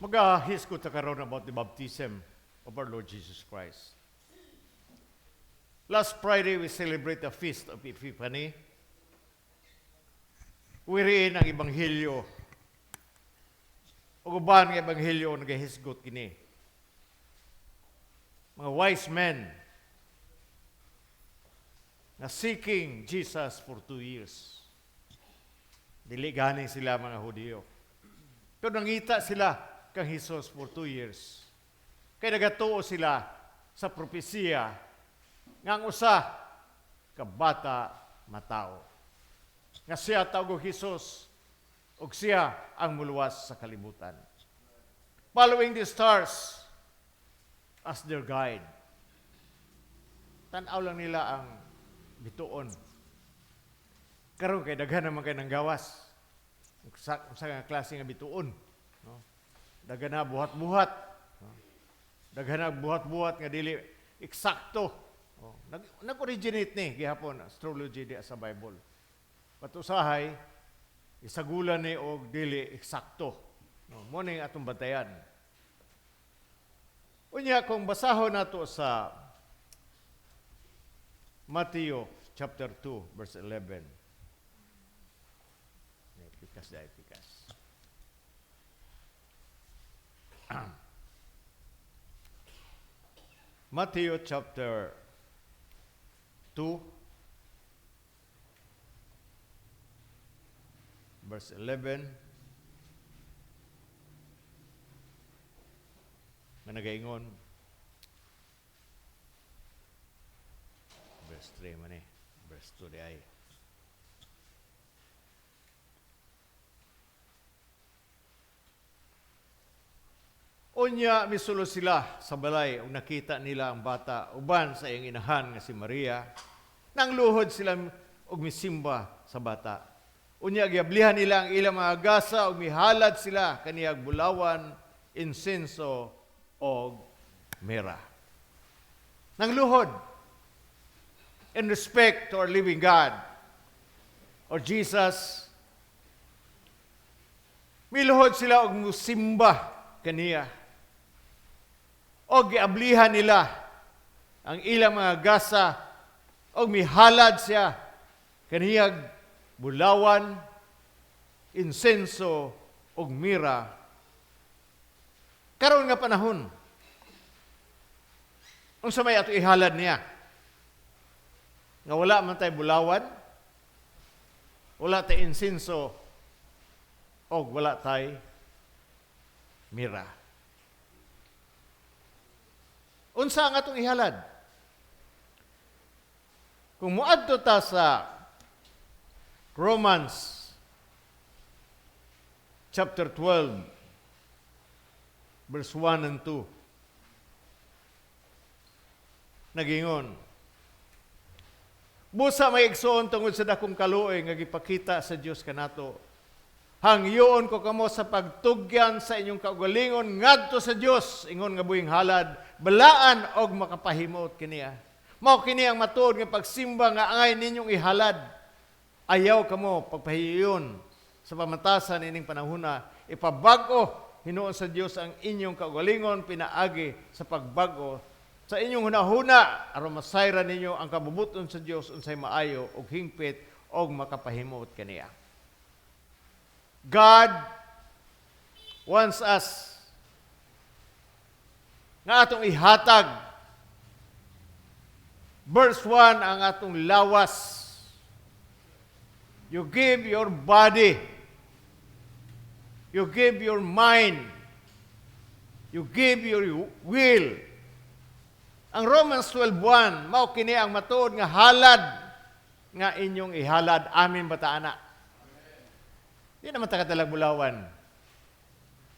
Magahisgot ta karon about the baptism of our Lord Jesus Christ. Last Friday, we celebrate the Feast of Epiphany, wherein ang Ebanghelyo ug uban nga Ebanghelyo nagahisgot kini. Mga wise men na seeking Jesus for 2 years. Dili gani sila mga Hudiyo. Pero nangita sila kang Jesus for 2 years. Kay nagatuo sila sa propesiya nga ang usa ka bata matawo, nga siya tawag Jesus ug siya ang muluwas sa kalibutan. Following the stars as their guide. Tan-aw lang nila ang bituon. Karon kay daghan naman kay nang gawas. Sa nga klase nga bituon. No? Daghan na buhat-buhat. No? Daghan na buhat-buhat nga dili eksakto. Oh, nag-originate ni gihapon astrology di sa Bible. But usahay isagulan ni og dili eksakto. No, mo ning atong bantayan. Unya, kung basahon nato sa Matthew chapter 2 verse 11. Pikas dahil pikas. Matthew chapter 2 verse 11 nga nagaingon, verse 3 man eh, verse 2 di ay. Unya misulo sila sa balay ug nakita nila ang bata uban sa iyang inahan nga si Maria. Nangluhod sila ug misimba sa bata. Unya giablihan nila ang ilang mga gasa ug mihalad sila kaniyag bulawan, insenso og mira. Nangluhod in respect to our living God or Jesus. Miluhod sila og musimba kaniya. O giablihan nila ang ilang mga gasa og mihalad siya kaniyag bulawan, insenso ug mira. Karon nga panahon, unsa may ato ihalad niya? Nga wala man tay bulawan, wala tay insenso, og wala tay mira. Unsa ang atong ihalad? Kung muadto ta sa Romans chapter 12 verse 1 and 2, nagingon, "Busa, mga igsoon, tungod sa dakong kaluoy nga gipakita sa Dios kanato, hangyoon ko kamo sa pagtugyan sa inyong kaugalingon ngadto sa Dios ingon nga buhing halad, balaan og makapahimuot kaniya. Mao kini ang matuod nga pagsimba nga angay ninyong ihalad. Ayaw kamo pagpahiyon sa pamantasan ining panahona. Ipabag-o hinuon sa Dios ang inyong kaugalingon pinaagi sa pagbag-o sa inyong hunahuna aron masayran ninyo ang kabubuton sa Dios, unsay maayo ug hingpit og makapahimuot kaniya." God wants us nga atong ihatag, verse 1, ang atong lawas. You give your body. You give your mind. You give your will. Ang Romans 12:1, mao kini ang matuod nga halad nga inyong ihalad. Amen ba ta ana? Di naman ta kadalag bulawan.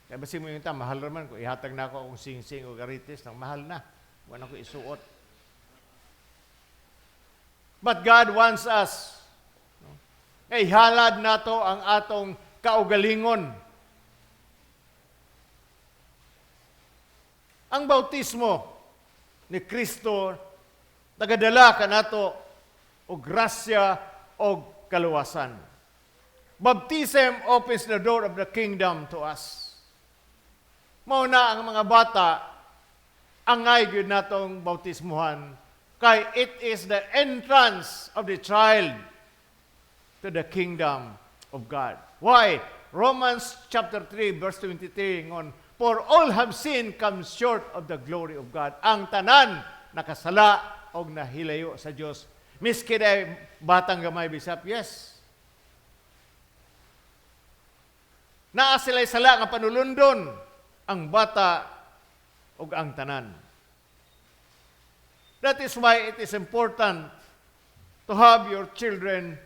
Kaya basin mo yung ta, mahal raman. Kung ihatag na ako akong sing-sing o garites, nang mahal na. Wala ko isuot. But God wants us, no, nga ihalad nato ang atong kaugalingon. Ang bautismo ni Kristo nagadala kanato og grasya og kaluwasan. Baptism opens the door of the kingdom to us. Mao na ang mga bata angay gyud natong bautismuhan kay it is the entrance of the child to the kingdom of God. Why? Romans chapter 3 verse 23 ngon, "For all have sinned, come short of the glory of God." Ang tanan nakasala og nahilayo sa Dios. Miski ay batang gamay, Bishop, yes. Naa sila'y sala nga panulundon ang bata ug ang tanan. That is why it is important to have your children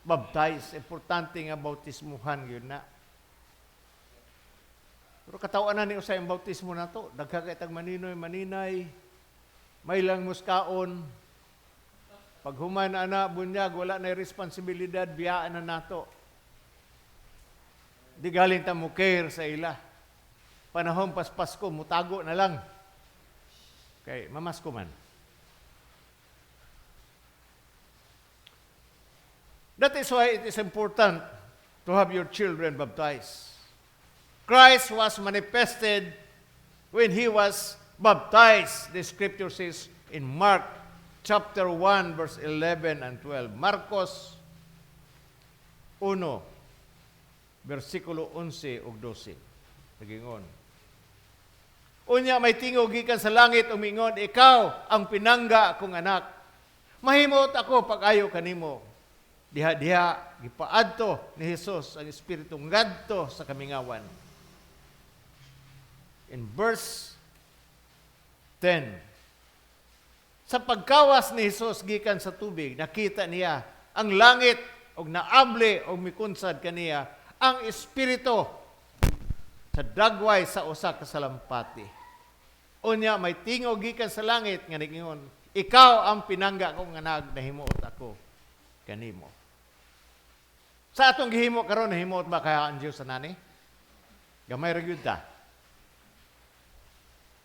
baptized. Importante nga bautismuhan gyud na. Pero katawan na ni usay ang bautismo nato. Daghan kay tag maninoy, maninay, may lang muskaon. Pag human ana bunyag, wala na responsibilidad, biyaan na nato. Di galing ta mo care sa ila. Panahon pas Pasko, mutago na lang. Kay mamasko man. That is why it is important to have your children baptized. Christ was manifested when he was baptized, the scripture says in Mark chapter 1 verse 11 and 12. Marcos 1 versikulo 11 ug 12. Nagingon. Unya may tingog gikan sa langit umingon, "Ikaw ang pinangga kong anak. Mahimot ako pag-ayo kanimo." Diha-diha gipaadto ni Jesus ang Espiritu ngadto sa kamingawan. In verse 10, sa pagkawas ni Jesus gikan sa tubig, nakita niya ang langit og naabli og mikunsad kaniya ang Espiritu sa dagway sa usa ka salampati. Unya may tingog gikan sa langit nga niingon, "Ikaw ang pinangga kong anak, nahimuot ako kanimo." Sa atong gihimo karon, nahimuot ba kaya ang Dios anani? Gamay ra gyud ta.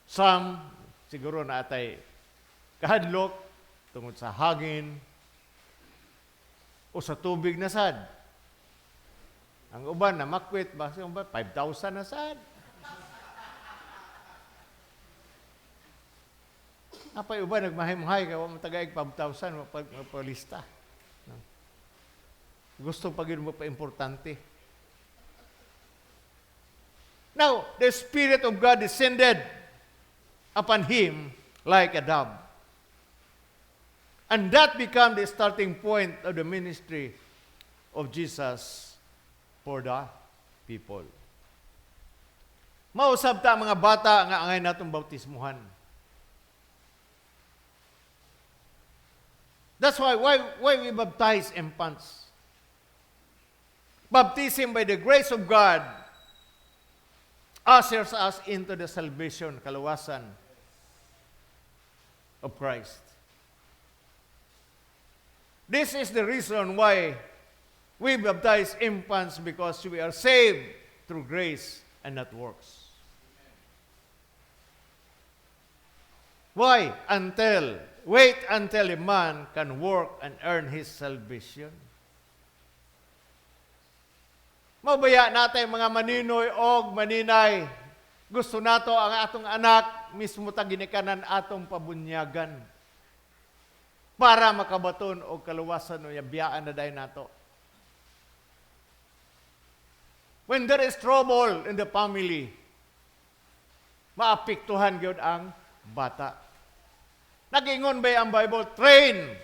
Some siguro na atay kahadlok tungod sa hangin o sa tubig na sad. Ang uban na makwit ba, 5,000 na sad. Apay uban nagmahay-mahay kay wa man tagaig 5,000 mapalista. No? Gusto pa gyud mo pa importante. Now, the Spirit of God descended upon him like a dove. And that became the starting point of the ministry of Jesus for the people. Mausab ta mga bata nga angay natong bautismuhan. That's why we baptize infants. Baptism by the grace of God ushers us into the salvation, kaluwasan of Christ. This is the reason why we baptize infants, because we are saved through grace and not works. Why? Wait until a man can work and earn his salvation. Mabaya natin mga maninoy og maninay. Gusto nato ang atong anak mismo ta ginikanan atong pabunyagan para makabaton og kaluwasan o biyaan na dayon nato. When there is trouble in the family, maapektuhan gyud ang bata. Nagingon ba ang Bible? "Train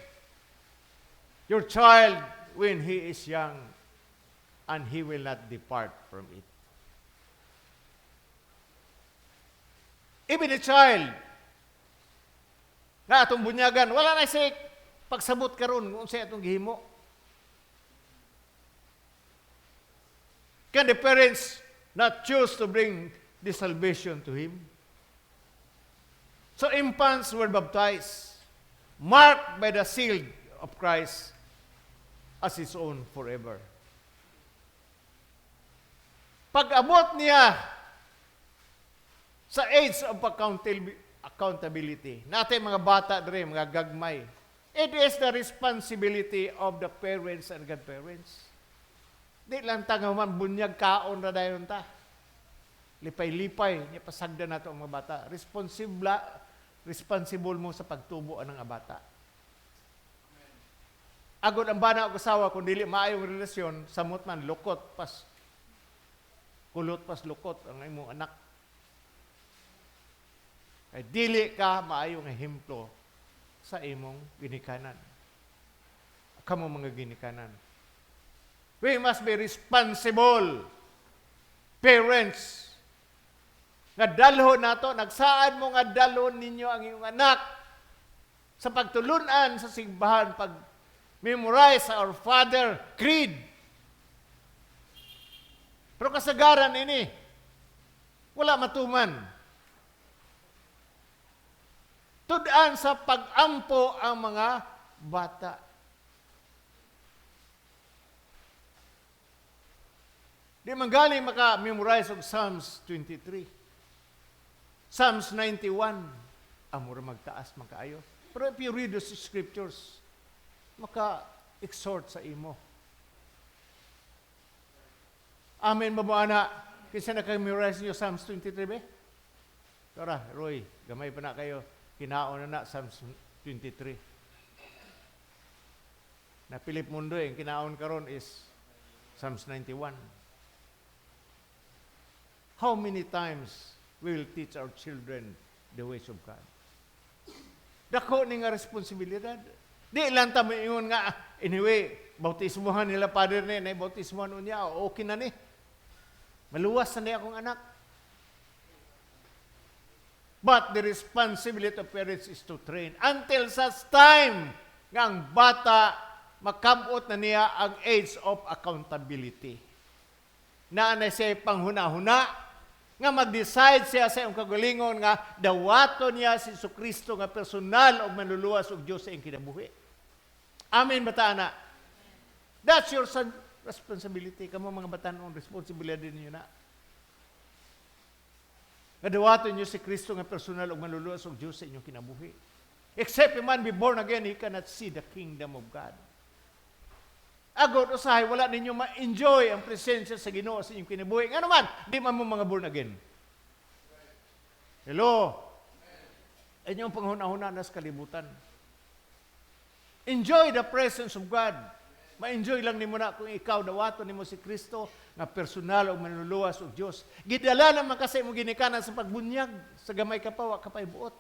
your child when he is young, and he will not depart from it." Even a child, nga atong bunyagan, wala na siya pagsabot karon kung unsay atong gihimo. Can the parents not choose to bring the salvation to him? So infants were baptized, marked by the seal of Christ as his own forever. Pag-abot niya sa age of accountability, natin mga bata dre, mga gagmay, it is the responsibility of the parents and godparents. Di lang ta nga man bunyag kaon ra dayon ta. Lipay-lipay, nya pasagdan nato ang mga bata. Responsible mo sa pagtubo ang mga bata. Agod ang bana og asawa, kung dili maayong relasyon, samot man lukot pas kulot pas lukot ang imong anak. Kay dili ka maayong ehemplo sa imong ginikanan. Kamo mga ginikanan. We must be responsible parents. Nga dalhon nato, nagsaad mo nga dalhon ninyo ang iyong anak sa pagtulunan sa simbahan, pag memorize sa Our Father Creed. Pero kasagaran ini, wala matuman. Tudan sa pag-ampo ang mga bata. Di man galing maka-memorize og Psalms 23. Psalms 91. Amura magtaas man kaayo. Pero if you read the scriptures, maka-exhort sa imo. Amen ba mo, ana? Kinsa naka-memorize niyo Psalms 23 be? Tara, Roy, gamay pa na kayo. Kinaon na na Psalms 23. Na Philip Mundo, yung kinaon karon is Psalms 91. How many times we will teach our children the ways of God? Dako ni nga responsibilidad. Di lang ta moingon nga, anyway, bautismohan nila father ni, na bautismohan unya, okay na ni. Maluwas na ni akong anak. But the responsibility of parents is to train until such time nga ang bata makabot na niya ang age of accountability. Naa na siya panghuna-huna nga mag-decide siya sa iyong kagalingon nga dawaton niya si Kristo nga personal og manluluwas og Dios sa iyong kinabuhi. Amen, bata na. That's your responsibility. Kamo mga batanon, responsibilidad ninyo na. Nga dawaton niyo si Kristo nga personal og manluluwas og Dios sa inyong kinabuhi. Except a man be born again, he cannot see the kingdom of God. Agod usahay wala ninyo ma-enjoy ang presensya sa Ginoo sa inyong kinabuhi. Ngano man, di man mo mga born again. Hello? Inyong panghuna-huna na sa kalibutan. Enjoy the presence of God. Ma-enjoy lang nimo na kung ikaw dawaton nimo si Kristo nga personal og manluluwas og Dios. Gidala naman kasi imong ginikanan sa pagbunyag sa gamay ka pa, wa ka pa'y buot.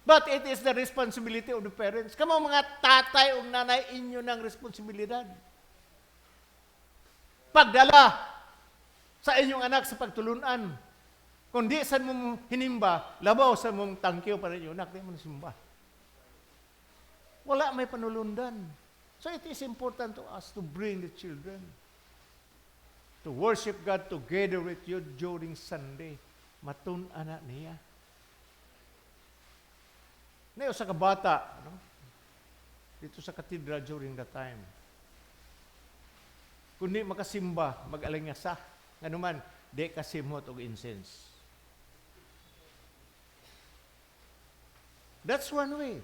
But it is the responsibility of the parents. Kamo mga tatay o nanay, inyo ng responsibilidad. Pagdala sa inyong anak sa pagtulunan. Kung di san mo hinimba, labaw sa mong tangkiw para inyong anak, di mo simba. Wala may panulundan. So it is important to us to bring the children to worship God together with you during Sunday. Matun-an na niya. Nayo sa kabata, no? Dito sa cathedral during that time. Kung di makasimba, mag-alingasa. Ngano man, di kasimhot og incense. That's one way.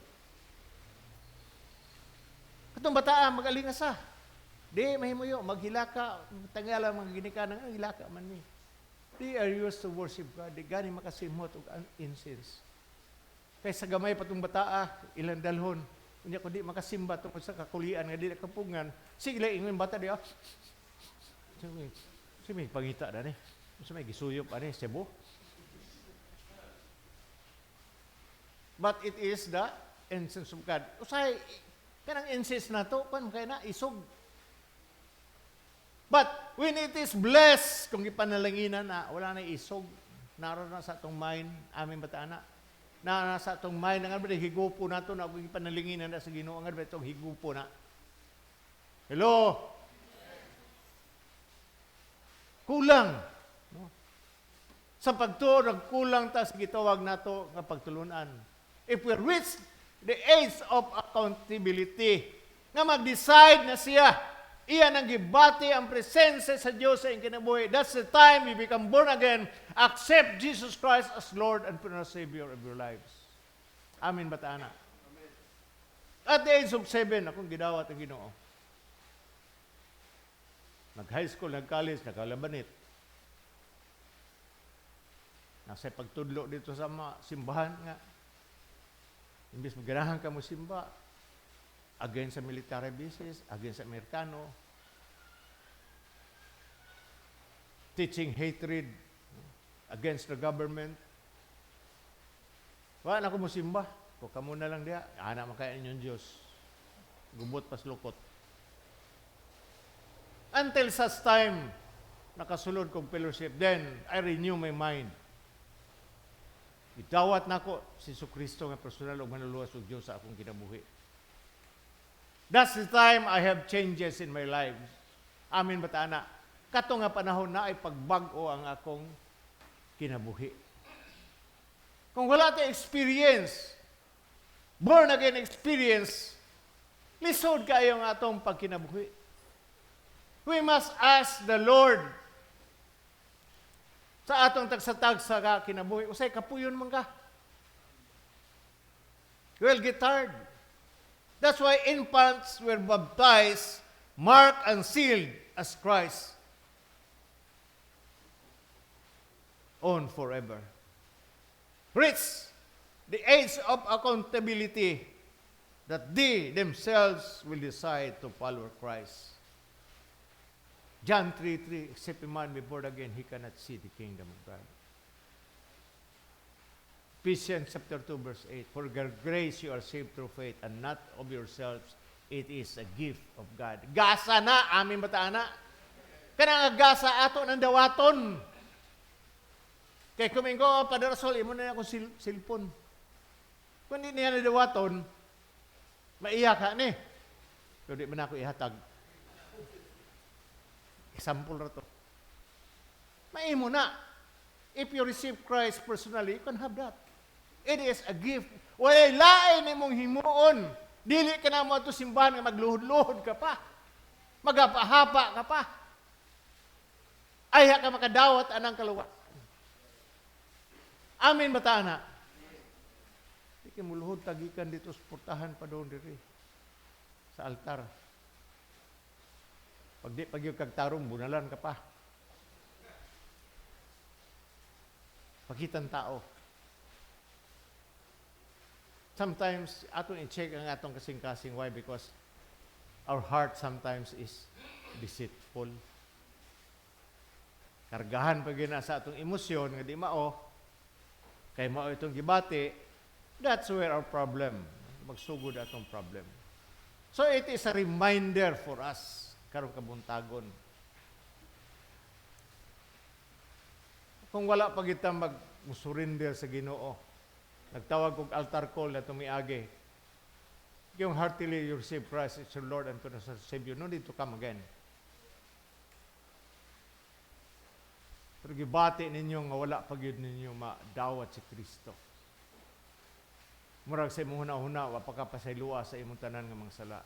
Katong bataa, mag-alingasa. Di, mahimuyo, maghilaka, tangala mga ginikanan, hilaka man ni. They are used to worship God. Di gani makasimhot og incense. Kay sa gamay patong bataa, ilang dalhon. Unya kundi makasimba tungod sa kakulian nga di kapungan, sige lang ingon bata di ah. Sige may pangita na ni. Sa may gisuyop ani Cebu. But it is the incense of God. Usay kanang incense na to, kan kay na isog. But when it is blessed, kung ipanalanginan na, wala na isog. Naroon na sa atong mind, aming bata na. Na sa atong mind, nga ba higupo na to, na kung ipanalanginan na sa Ginoo, nga ba itong higupo na. Hello? Kulang. No? Sa pagtuo, nagkulang ta sa gitawag nato nga pagtulunan. If we reach the age of accountability, nga mag-decide na siya, iya nang gibati ang presensya sa Diyos sa iyong kinabuhi. That's the time you become born again, accept Jesus Christ as Lord and personal Savior of your lives. Amen, bata na. At the age of 7, akong gidawat ang Ginoo. Nag-high school, nag-college, nakalabanit. Nasa pagtudlo dito sa mga simbahan nga imbis maganahan ka mo simba, against sa military bases, against sa Amerikano, teaching hatred against the government. Wala na ko mo simba. Kung kamo na lang diha, ana man kaya inyong Diyos. Gubot paslukot. Until such time, nakasulod kong fellowship, then I renew my mind. Idawat nako si Kristo nga personal ug manluluwas ug Dios sa akong kinabuhi. That's the time I have changes in my life. Amin ba ta ana? Kato nga panahon na ay pagbag-o ang akong kinabuhi. Kung wala tay experience, born again experience, lisod kayo ang atong pagkinabuhi. We must ask the Lord sa atong tagsa-tagsa ka kinabuhi. Usay kapuyon man ka. We'll get tired. That's why infants were baptized, marked and sealed as Christ own forever. Reach the age of accountability that they themselves will decide to follow Christ. John 3:3, "Except a man be born again, he cannot see the kingdom of God." Ephesians chapter 2, verse 8, "For grace you are saved through faith, and not of yourselves, it is a gift of God." Gasa na, amin ba ta ana? Kanang gasa ato ng dawaton. Kay kumingo, Padre Rasol, imo na akong cellphone. Kung di niya nadawaton, maiya ka ni. Pero di man ako ihatag. Example ra to. Maimo na. If you receive Christ personally, you can have that. It is a gift. Walay lain imong himuon. Dili ka na mo ato simbahan nga magluhod-luhod ka pa. Magapahapa ka pa. Ayha ka makadawat anang kaluwa. Amin ba ta ana? Di ka muluhod tagikan dito sa portahan pa doon diri sa altar. Pag di pag yung kagtarong, bunalan ka pa. Pakitan tao. Sometimes, atong i-check ang atong kasing-kasing. Why? Because our heart sometimes is deceitful. Kargahan pa gina sa atong emosyon nga di mao, kay mao itong gibati, that's where our problem, magsugod atong problem. So it is a reminder for us, karong kabuntagon. Kung wala pa kita mag-surrender sa Ginoo, nagtawag kog altar call na tumiagi, yung heartily you receive Christ as your Lord and personal Savior, no need to come again. Pero gibati ninyo nga wala pa gyud ninyo madawat si Kristo. Murag sa imong huna-huna, wa pa ka pasaylua sa imong tanan nga mga sala.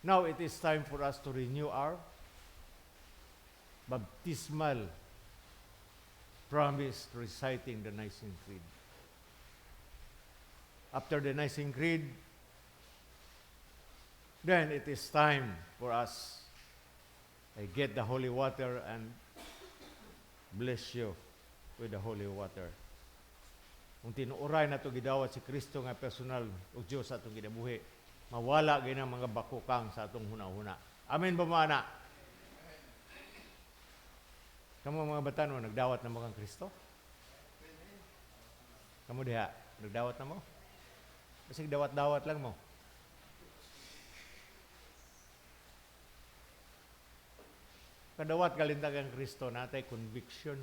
Now it is time for us to renew our baptismal promise reciting the Nicene Creed. After the Nicene Creed, then it is time for us I get the holy water and bless you with the holy water. Kung tinuuray na ito gidawat si Kristo nga personal ug Dios sa atong kinabuhi, mawala gyud ang mga bakukang sa atong huna-huna. Amen ba mga anak? Kamo mga batanon, nagdawat na mo kang Kristo? Kamo diha, nagdawat na mo? Kasi dawat-dawat lang mo. Kadawat kalintag ang Kristo, natay conviction.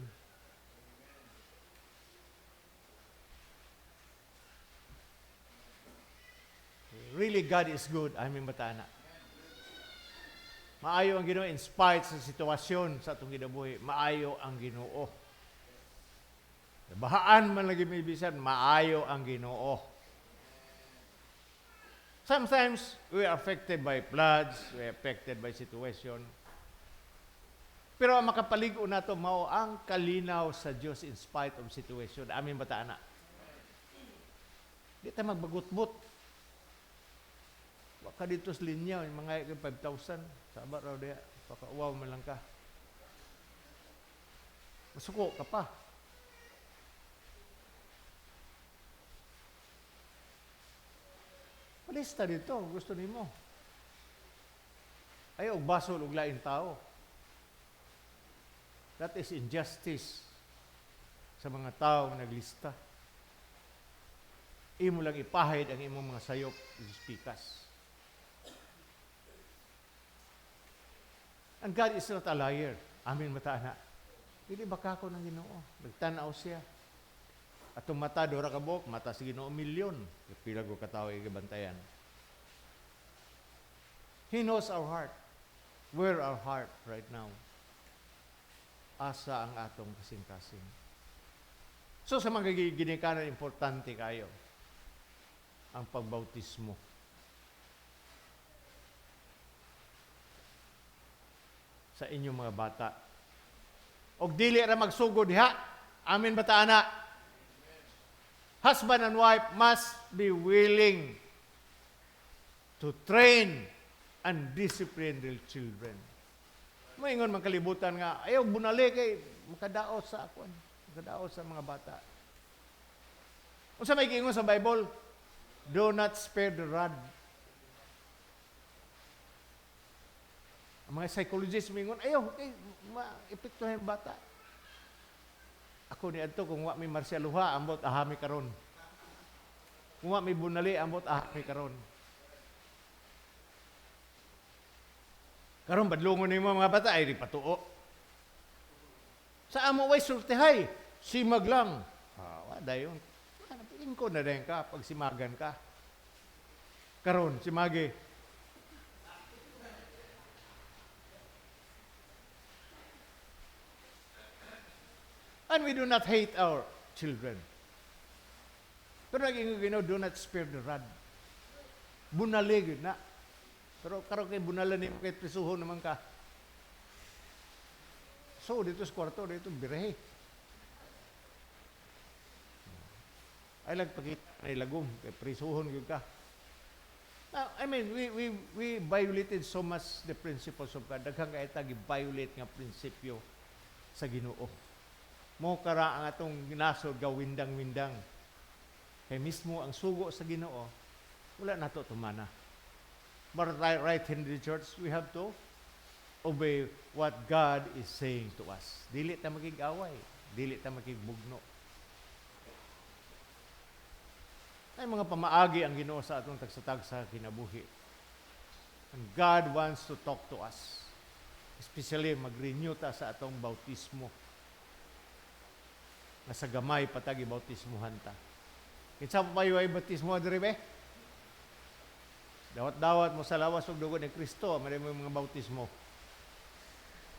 Really, God is good. Amen ba ta, anak? Maayo ang Ginoo in spite sa sitwasyon sa atong kinabuhi. Maayo ang Ginoo. Bahaan man lagi may bisan, maayo ang Ginoo. Sometimes we are affected by floods, we are affected by situation. Pero ang makapalig-o nato mao ang kalinaw sa Dios in spite of situation. Amen ba ta, anak? Di ta magbagutbot. Wa ka dito sa linya, yung mga 5,000. Saba raw diya, pakauwaw man lang ka. Masuko ka pa. Palista dito, gusto nimo. Ay, og basol og lain tao. That is injustice sa mga tao nga naglista. Imo lang ipahid ang imong mga sayop, pikas. And God is not a liar. Amen, mata na. Dili bakako ng Ginoo. Nagtan-aw siya. Atong mata dora ka buok, mata sa Ginoo milyon. Pila ko katawo gibantayan. He knows our heart. Where our heart right now. Asa ang atong kasing-kasing. So sa mga ginikanan, importante kayo ang pagbautismo. Sa inyong mga bata. Og dili ra magsugod diha. Amen ba ta ana? Husband and wife must be willing to train and discipline their children. Maingon man kalibutan nga ayaw bunali kay makadaot sa akon, makadaot sa mga bata. Unsa may giingon sa Bible? Do not spare the rod. Ang mga psychologists mingon, ayaw kay maepektuhan bata. Ako ni adto kung wa mi martial law, ambot ahami karon. Kung wa mi bunali, ambot ahami karon. Karon badlongon nimo mga bata ay di patuo. Sa amo way sultihay, simag lang. Ah, wa dayon. Ingko na dayon ka pag simagan ka. Karon simagi. And we do not hate our children. Pero naging Ginoo, do not spare the rod. Bunali gyud na. Pero karon kay bunalan nimo kay prisuhon naman ka. So dito sa kwarto dito birehe. Ay lagpakita ay lagom kay prisuhon gyud ka. Now, I mean, we violated so much the principles of God. Daghang kay ta gi-violate nga prinsipyo sa Ginoo. Mo kara ang atong nasod gawindang-windang. Kay mismo ang sugo sa Ginoo wala nato tumana. But right in the church, we have to obey what God is saying to us. Dili ta makig-away, dili ta makigbugno. Ay mga pamaagi ang Ginoo sa atong tagsa-tagsa kinabuhi. And God wants to talk to us. Especially mag-renew ta sa atong bautismo. Nga sa gamay patagi bautismuhan ta. Kinsa pa ay bautismo diri be? Dawat-dawat mo sa lawas ug dugo ni Kristo, mali mo yung mga bautismo.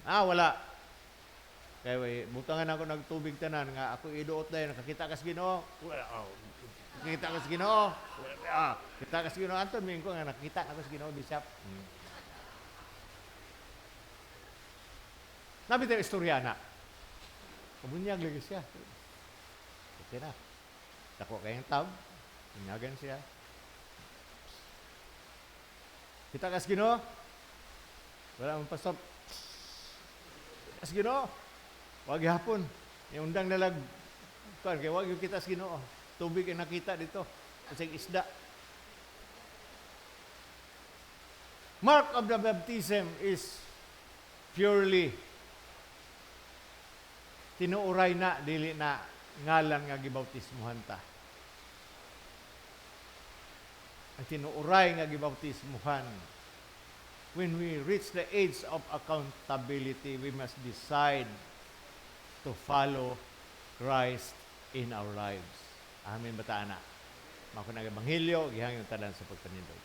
Ah, wala. Kaya butangan ako nagtubig tanan nga ako iduot dayon nakakita kas Ginoo. Nakita kas Ginoo. Kita kas Ginoo anton mingon ko nga nakita ako sa Ginoo bishop. Nabi tayo istorya na. Kabunyag lagi siya. Okay na. Dako kayong tab. Bunyagan siya. Kita kas Ginoo. Wala mong pastor. Kas Ginoo. Wag gihapon. Iundang nalag kuan kay wag yung kita sa Ginoo. Tubig ang nakita dito. Kasi isda. Mark of the baptism is purely tinuoray na dili na ngalan nga gibautismuhan ta. Ang tinuoray nga gibautismuhan, when we reach the age of accountability, we must decide to follow Christ in our lives. Amen ba ta, ana? Mao nang ebanghelyo, gihangyo tanan sa pagpanindog.